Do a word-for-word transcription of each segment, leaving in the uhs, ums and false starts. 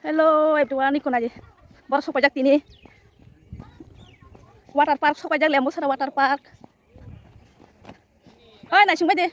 Hello everyone, iko naidi. Borok sok paijak tini. Water park sok paijak, Lembusara water park. Oi, naising bai de.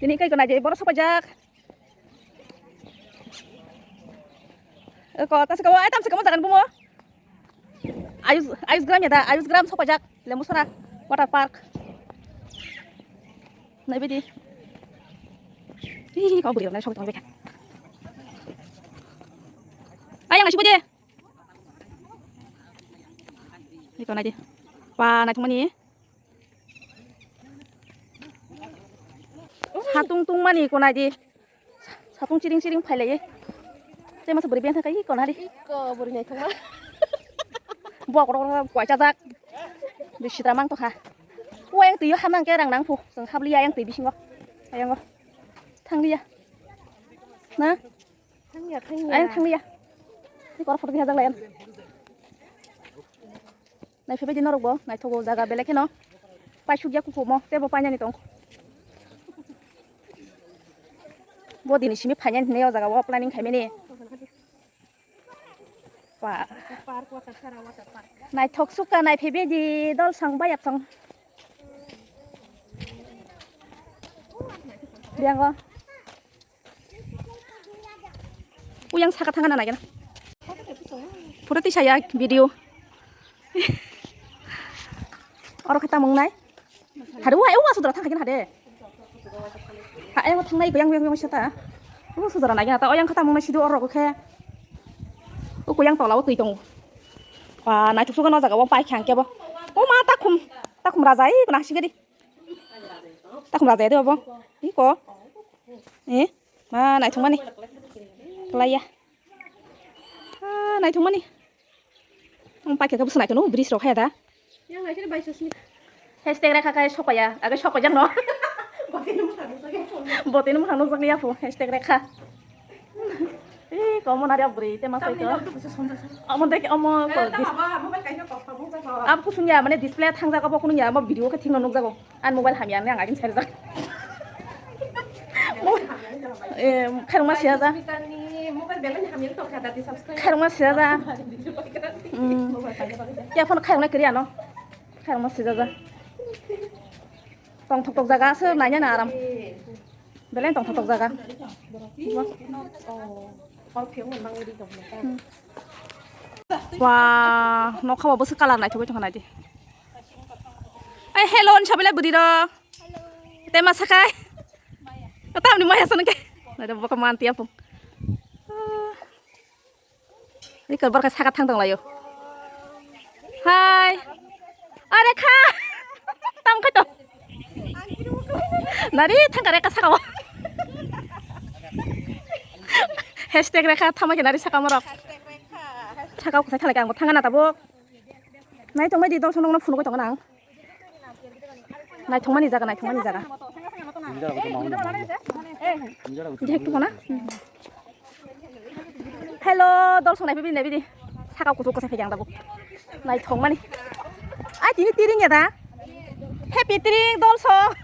Tini kai ko naidi, borok sok paijak. Eko, tasi kabo, ai tamsi kabo jagan bumo. Ayus, Ayus Gram ya da, Ayus Gram sok paijak, Lembusara water park. Naibe di. Ih, kau beri nai sok tong beka. Ayang asik aja. Iko naidi. Wah, naithok mani. Satung tungmani iko naidi. Satung chiring chiring phailaiye. Tei masa bwrwi beng thakai iko nari. Iko bwrwi naithokma. Bo kotor kotor kwai chajak. Bisi da mang tokha. O ayang twi o hamnang ke rang nang phu. Chwng habliya ayang twi bisingo. Ayango. Thangliya. Na? Thangya, thangya. Ayang thangliya. Ni kor photo khe hajak lai. Naiphaibaidi norokbo naithogo jaga belai kheno. Paisukya kukumo teibo painani tong. Bo dini simi phainani hinwi o jaga o planning khaimani. Ba. Naithok sukha naiphaibaidi dol song bayap song. Biyango. Uyang saka thangna nai gana. Pura tisa ya video. Oro khe tamung nai. Hadu wa ewa sudra thang khakin hade. Ha ewa thang nai yang yang sata. U sudra nai gana ta oyang khe tamung nai sidu oro khe. U kuyang tola u twi tong. Wa nai thuk suka no jaga wa pai khang ke bo. O ma takhum. Takhum raja i kona sigadi. Takhum raja de bo. Iko. Eh, ma naithok mani. Klaiya. Ah, naithok mani. Ang paikha khe bwswk naithok no bridge rok haya da. Yang naikhe bai sasni. Hashtag rekha kai sokpaya, age sokpajak no. Botini mwkhang nukjak ya phu. Botini mwkhang nukjak ya phu, hashtag rekha. Eh, komo nari abri te masai to. Amo dek omo ko dis-, abo kusung ya mane display thangjak abo kunung ya amo video khe thikno nukjago. An mobile hamya ang agin serjak. Eh, khairokma siya ja. Khairokma siya ja. Hmm. Ya phone khairokna kiri ano. Khairokma siya ja. Tongthok tok jaga se nanya na aram. Belai tongthok tok jaga. Hmm. Wah, nokha bo bwswk colour naithogwi tongkha naidi. Ai, hello, ni sabilai bwrwi rok. Tema sakai. Tamni maya sanke. Naidi boka manti apung. Iko borok saka thang tong laio. Hai. Are kha. Tang khaito. Nari thang kare ka saka. Hashtag rekha thama ke nari saka morok. Saka ko thang kare ka ang thang na tabuk. Nai tong mai di dol sonong no phunuk tong nang. Naithokmani jaga, naithokmani jaga. Jihek tukuna. Hello, dol songnai bibi, naibidi. Saka kuchuk kwchai phai ang tabuk. Naithokmani. Ai, tini tiring ya da? Happy tiring, dol song.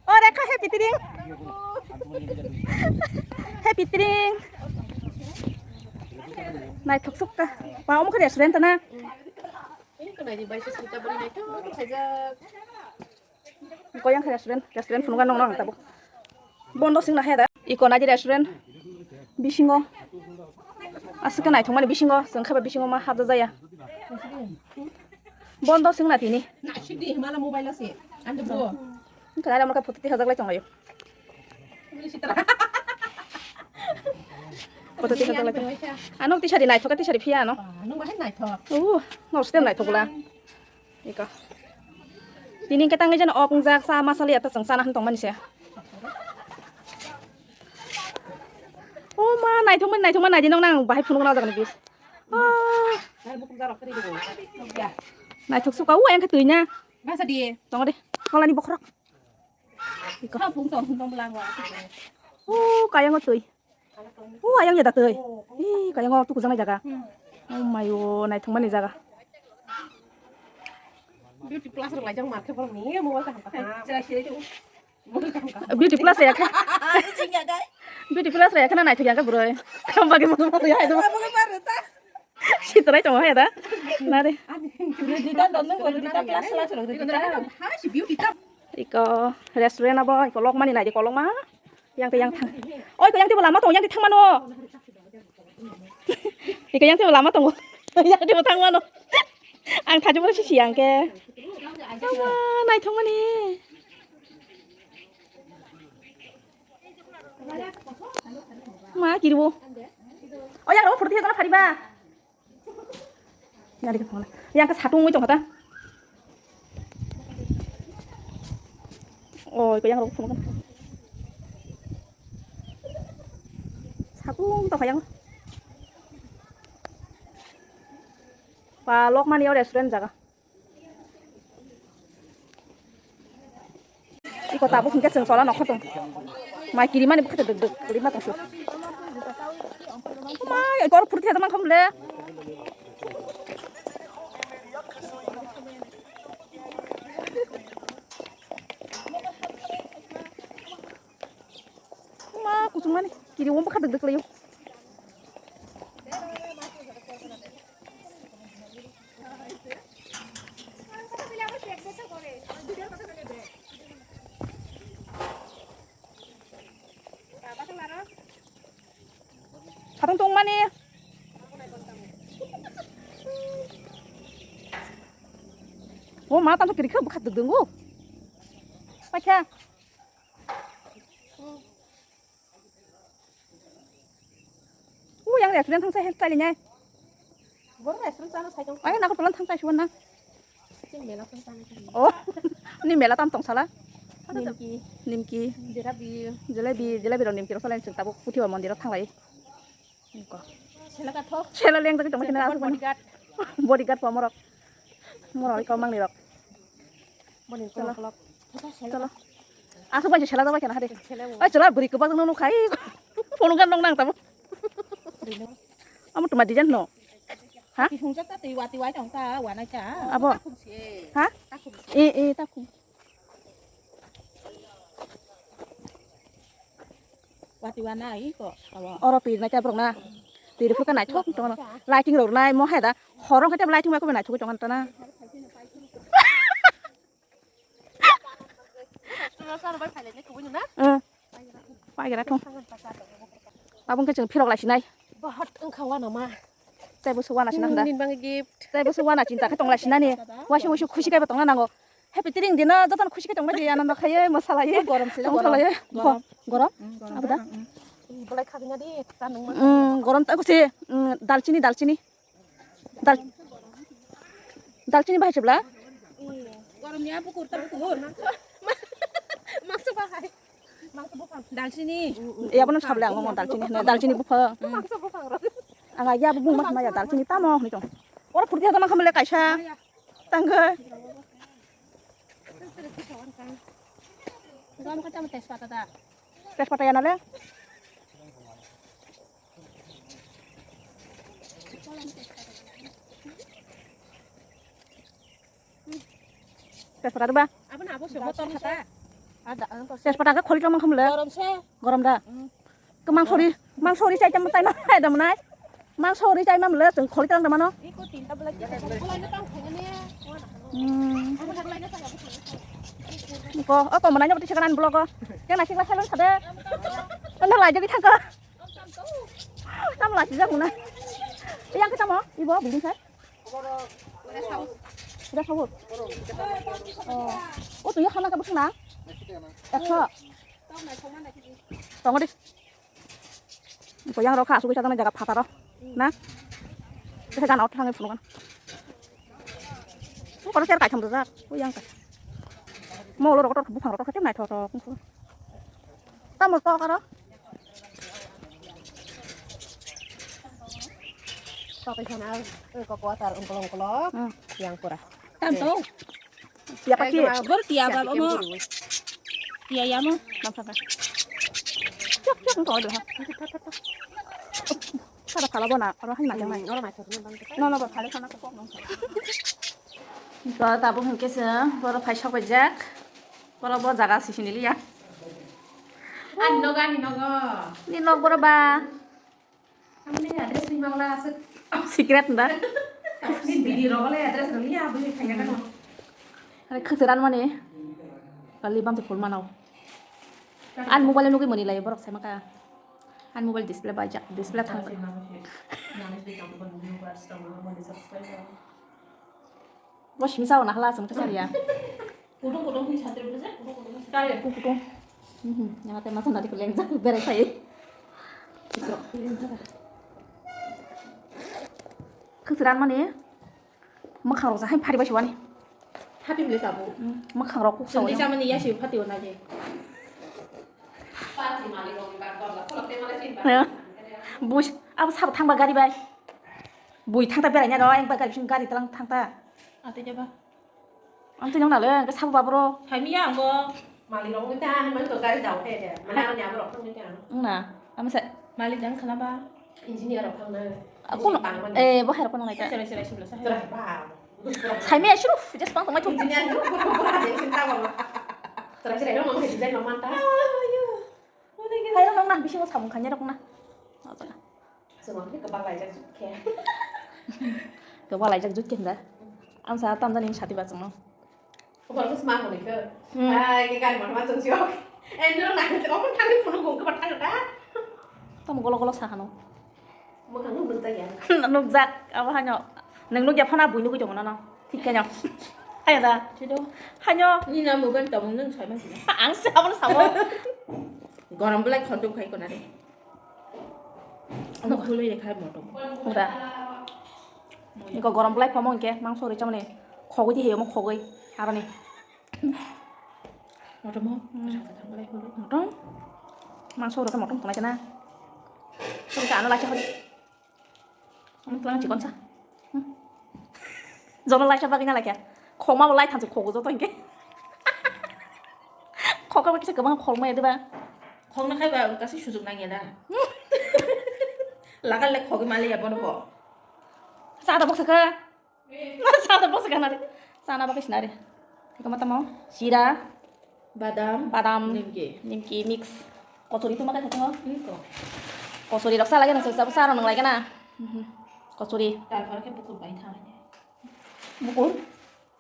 O, Rekha, happy tiring. Happy tiring. Naithok sukha. Pa, omo khe restaurant na? Ini kena di bai sesita beri naik tuh, saya Goyang khe restaurant, restaurant phunukna nongno ang tabuk. Bondo singna he da. Iko naidi restaurant bisingo. Aswk khe naithokmani bisingo, chwng khe ba bisingo ma habjak jaya. Bondo singna tini. Na sidi mala mobile ase. Ando bo. Wngkha nai rok photo tikhajak lai tonglaio. Photo tikhajak lai tong. Ano tisari naithok, tisari phiya ano. Nung bahai naithok. Uh, no stem naithok bwla. Iko. Tini hwnkhe tangwi jano ok wngjak, cha ma saliya ta chwng chana hwn tongmani se. O ma, naithokmani, naithokmani naidi nokna ang bahai phunukna o jagani bis. Oh. Naithok sukha, o ayang khe twi na. Tongo de, tolani bokhorok. Iko. O kayang o twi. O ayang ya da twi. Ih, kayang o tukujaknai jaga. Oh my o, naithokmani jaga. Beauty plus rok laijak mar khe borok ni mobile kaham kaham. Beauty plus ya kha. Beauty plus ya kha na naithok ya kha bwrwi. Kam bagwi mo mo ya do. Sitrai tongo ya da. Nare. Rudita don nung rudita plus plus rudita. Iko restaurant abo iko lokmani naidi kolokma. Yang te yang thang. Oi ko yang te lama tong yang te thang mano. Iko yang te lama tongo. Yang te thang mano. Ang thajimo sisi yang ke. Ama naithok mani. Ma kiribo. O yang ro phurti jana phariba. Yang ke phone. Yang ke satung oi tong kata. Oi ko yang ro phone. Satung tong yang. Pa lokmani o restaurant jaga. Iko tabuk hingke chwng tola nokha tong. Mai kirimani bwkha dwk dwk rima tong su. Mai iko phurti hajak mangkha mole. Ma kuchung mani kiri wng bwkha dwk dwk laio. Satung tong mani. O ma tang kiri kha bwkha dwk dwk o. Paikha. O yang restaurant thang sai health chali nai. Bor restaurant chana sai tong. Ai na ko tolan thang sai suan na. Sing mela thang chana sai. O. Ni mela tam tong sala. Nimki. Nimki. Jalebi. Jalebi, jalebi ro nimki ro sala sing tabuk puthi ba mondir thang lai. Ko. Sela ka thok. Sela leng tong sina. Bodyguard. Bodyguard pomorok. Morok iko mangni rok. Boni cholo. Kolok. Cholo. Asuk bai sela jabai kana hade. Sela bo. Oi cholo bwrwi kwbak no nukhai. Phone gan nong nang tamo. Amo tuma design no. Ha? Ki hungjak ta tei wati wai tong ta wanai ta. Abo. Takhum se. Ha? Takhum se. E e takhum. Wati wana ai ko awa. Oro twi nai borok na. Twi rifur ka naithok tong. Lighting rok nai mo hai da. Horong khe lighting mai ko naithok tong ta na. Customer sar bai phai lai ne kubui na. Eh. Pai gra thong. Tabung khe chwng phirok lai sinai. Bahut wngkha wana ma. Tei bo suwana sina hwnda. Nini bagwi gift. Tei bo suwana chinta khe tongla sinani. Waisa waisa khusi kaiba tongna nango. Happy tiring dino jotono khusi khe tongbai di, anando khaiwi mwsalaiwi. Gorom se, tong gorom. Salaiwi. Gorom. Gorom? Mm, gorom. Abo da? Mm, mm. Bolai khagna di, ta nang ma. Mm, gorom ta kusi, mm, dalchini, dalchini. Dal-, dalchini bahai se bla? Gorom ya bukur ta bukur. Mangso bahai. Dalchini. Yabono sable ang omo dalchini hwnwi, dalchini buphang. Ang ya bo bung ma ya dalchini tamo hwnwi tong. Oro phurti hada ma khamle kaisa. Tangga. Tejpata ya nale? Tejpata ba? Tejpata ke kholi tongma khamle. Gorom da. Ke mangsori, mangsori chai tamo tai ma hai da manai. Mangsori chai ma mle tong kholi tang da mano. Hmm. Ko, o ko manai no bati sekarang blog ko. Yang nasi kelas salon sade. Anda lagi kita ke. Tamo lagi jago na. Yang kita mo, ibo building sa. Rest house. Oh. Oh, tuh ya khana ka bukna. Ekso. Tongo de. Ko yang rokha asugwi sajak jaga phataro. Na? Kisa gana othang phunukana. Ko ro cher kai tham rojak. Ko yang kai. Mo lo rok buphang rok khe nai tho tho. Tamo to karo. Tokai sana, eh, ko kuatar ungkol ungkol. Hmm. Yang pura. Tanto. Tiya paki. Bor tiya ba mo. Tiya ya mo. Bang sana. Cok cok ungkol ha. Kada phala bona, oro hai majang nai. Oro majang nai. No no ba phale sana ko. Ko tabuk hingke se, boro phai sok jak. Boro bo jaga sisini liya. Ani nogo, ani nogo. Ni nok boro ba? Amni address ni magla aswk. Secret nda. Ni bidi rogole address rogli ya bui thangya kano. Are khwchwran mani. Kali bam phul manao. Ani mobile nugui mani lai borok sai maka. Ani mobile display baijak, display thang. Bo simi sao na hala sung thasar ya. Kutung kutung hi sate bujhe, kutung kutung hi sate. Kutung kutung. Mhm, yang ate masa nadi kulengjak berai sai. Khwchwran mani. Mwkhang rok jahai phari bai se wani. Phati bile tabuk. Mwkhang rok kuk sawi. Chwng tei chamani yasi phati o nai. Party malik rok ni bar dor la, khulok tei malik sin bar. Buj, abo sabo thangba gari bai. Bui thangta berai nya ro, ang bai gari bising gari talang thangta. Ate jaba. Ang tei nang nalo, ang sabo babro. Thami ya ang bo. Malik rok ta han man to gari dao khe de. Mana ang ya rok thang ni ta. Wngna, amo sa. Malik dang khana ba. Engineer rok thang na. Kono, eh, bo hai rok kono nai ta. Chwrai chwrai sibla sa. Chwrai ba. Saimi ya shuru, just pang tongmai thung. Engineer rok kono kono de sin ta ba. Chwrai chwrai rok mang design rok man ta. Hai rok nang na bisingo samung khanya rok na. Chwng khe kwbang laijak jut khe. Kwbang laijak jut khe hinda. Ang sa tamjani sati ba chwngno. Khobor khe sma hwnwi khe. Hmm. Hai, khe gari motor ma chwng sio. Eh, nung nang khe omo thangni phunu gong khe ba thang da. Tamo golo golo sa hano. Mwkhang nuk nukjak ya. Nukjak, abo hano. Nung nukya phano bui nugui tongo nono. Thik khe no. Ayo da. Chido. Hanyo. Ni na mobile tamo nung sai ma sina. Ang se abono sabo. Gorom belai khontok khai kona re. Ano khuloi rekha motom. Ura. Iko gorom belai phamong ke mangso ri chamani. Khogoi di heyo mo khogoi. Aroni. Motom mo. Hmm. Rasa tang belai khuloi. Motom. Mangso ri motom tonai chana. Tong ka ano lacha hori. Ang tlang chikon sa. Hmm. Jono laisa bagwi na laikha. Khoma bo lai thanse khogo joto hinke. Khoka ba kisa kwbang khol maya diba? Khokna khai ba kasi sujuk nangya da. Lagal le khogi mali ya bono ko. Sa da boksa ka. Sa da boksa ka na de. Sa na bagwi sinari. Kama tamo. Sira. Badam. Badam. Nimki. Nimki mix. Kochori tuma khe thango. Niko. Kochori rok sa lagi na sa sa rok nang lagi na. Mhm. Kochori. Tarpor khe bukur bai thang. Bukur?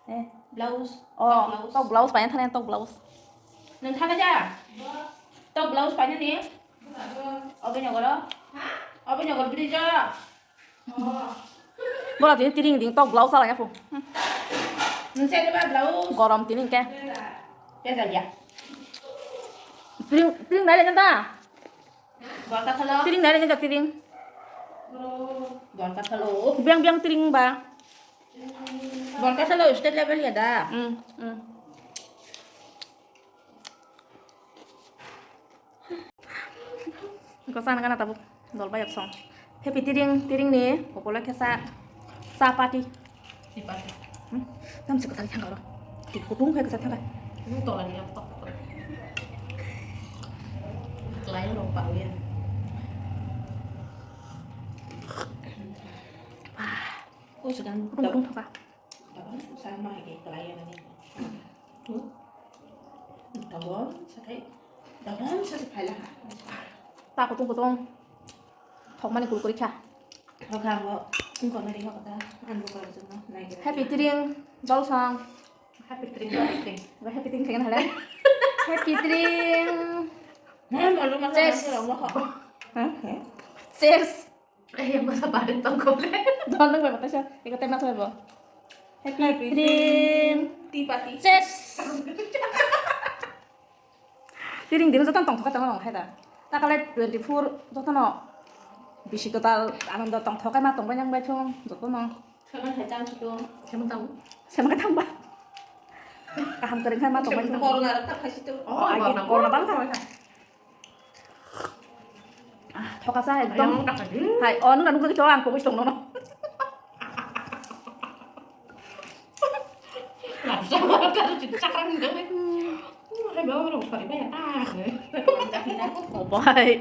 Eh. Blouse. Oh, tok blouse. Tok blouse bai thang tok blouse. Nang thang ja. Tok blouse bai ni. Obe nyogoro. Obe nyogor bridge. Bora tini tiring ding tok blouse ala yapo. Nungse de ba blouse. Gorom tini ke. Peda ya. Tiring, tiring nai le janda. Borta khalo. Tiring nai le janda tiring. Borta khalo. Biang biang tiring ba. Borta khalo state level ya da. Hmm, hmm. Ko sana gana tabuk dol bayok song. Happy tiring, tiring ni kokolo khe sa, sa party. Di party. Hmm? Tam se kwtal thang aro. Di kutung khai kwtal thang. Ini tola ni tok tok. Klai lo pa uya. Wah. Oh, sedang kutung kutung thang. Tabang sama ke kelayan ini. Tabang sakai, tabang sakai phaila ha. Ta kutung kutung. Thok mani kul kuri kha. Thok ha bo, ungko nari ho kata, an bo kala jumno, nai kira. Happy tiring, dol song. Happy tiring, happy tiring. Ba happy tiring khagan hala. Happy tiring. Nah, malu malu. Cheers. Malu ho. Hah? Cheers. Eh, masa padet tong koble. Don nang bai mata sha. Eko tem nasa bai bo. Happy dream. Tea party. Cheers. Tiring dino jotono tongthok tongma nong hai da. Takale twenty four jotono bisi kwtal anando tongthok ma tongbai yang bai thung jotono. Semen hai tang situ. Semen tang. Semen tang ba. Kaham kering hai ma tongbai thung. Corona rok tak hai situ. Oh, agi corona bang tang. Ah, thokasa ekdom. Ayang, tak tadi. Hai, oh, nung nung to ang pogis tong nono. Lapsa, kalau cakram gitu. Hai, bawa orang kali banyak tak. Obai.